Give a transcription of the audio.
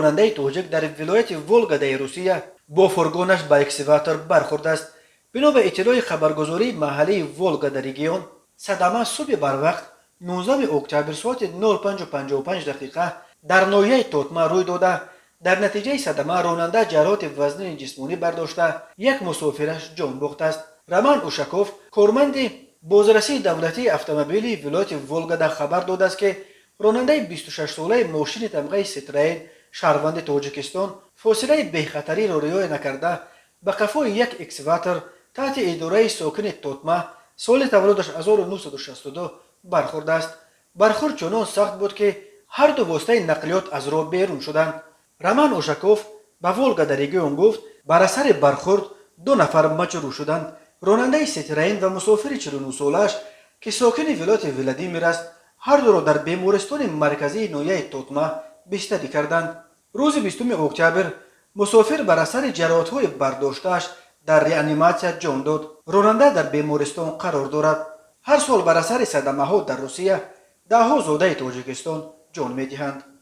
Ронандаи тоҷик дар вилояти Вологдаи Русия бо фургонаш ба экскаватор бархӯрдааст. Бино ба иттилои хабаргузории маҳаллии Вологда регион, садама субҳи барвақт 19 октябр соати 05:55 дақиқа дар ноҳияи Тотма рӯй дода. Дар натиҷаи садама ронанда ҷароҳати вазнини ҷисмонӣ бардошта, як мусофираш ҷон бохтааст. Роман Ушаков, корманди бозрасии давлатии автомобилии вилояти Вологда, хабар додааст, ки ронандаи 26-солаи мошини тамғаи Ситроен, шаҳрванди Тоҷикистон, фосилаи бехатариро риоя накарда, ба қафои як экскаватор таҳти идораи сокини Тотма, соли таваллудаш 1962, бархӯрдааст. Бархӯрд чунон сахт буд, ки ҳарду воситаи нақлиёт аз роҳ берун шуданд. Роман Ушаков ба Вологда регион гуфт, бар асари бархӯрд ду нафар маҷрӯҳ шуданд: ронандаи Ситроен ва мусофири 49-солааш, ки сокини вилояти Владимир аст. Ҳардуро дар бемористони марказии ноҳияи Тотма бистарӣ карданд. Рӯзи 20 октябр мусофир бар асари ҷароҳатҳои бардоштааш дар реаниматсия ҷон дод. Ронанда дар бемористон қарор дорад. Ҳар сол бар асари садамаҳо дар Русия даҳҳо зодаи Тоҷикистон ҷон медиҳанд.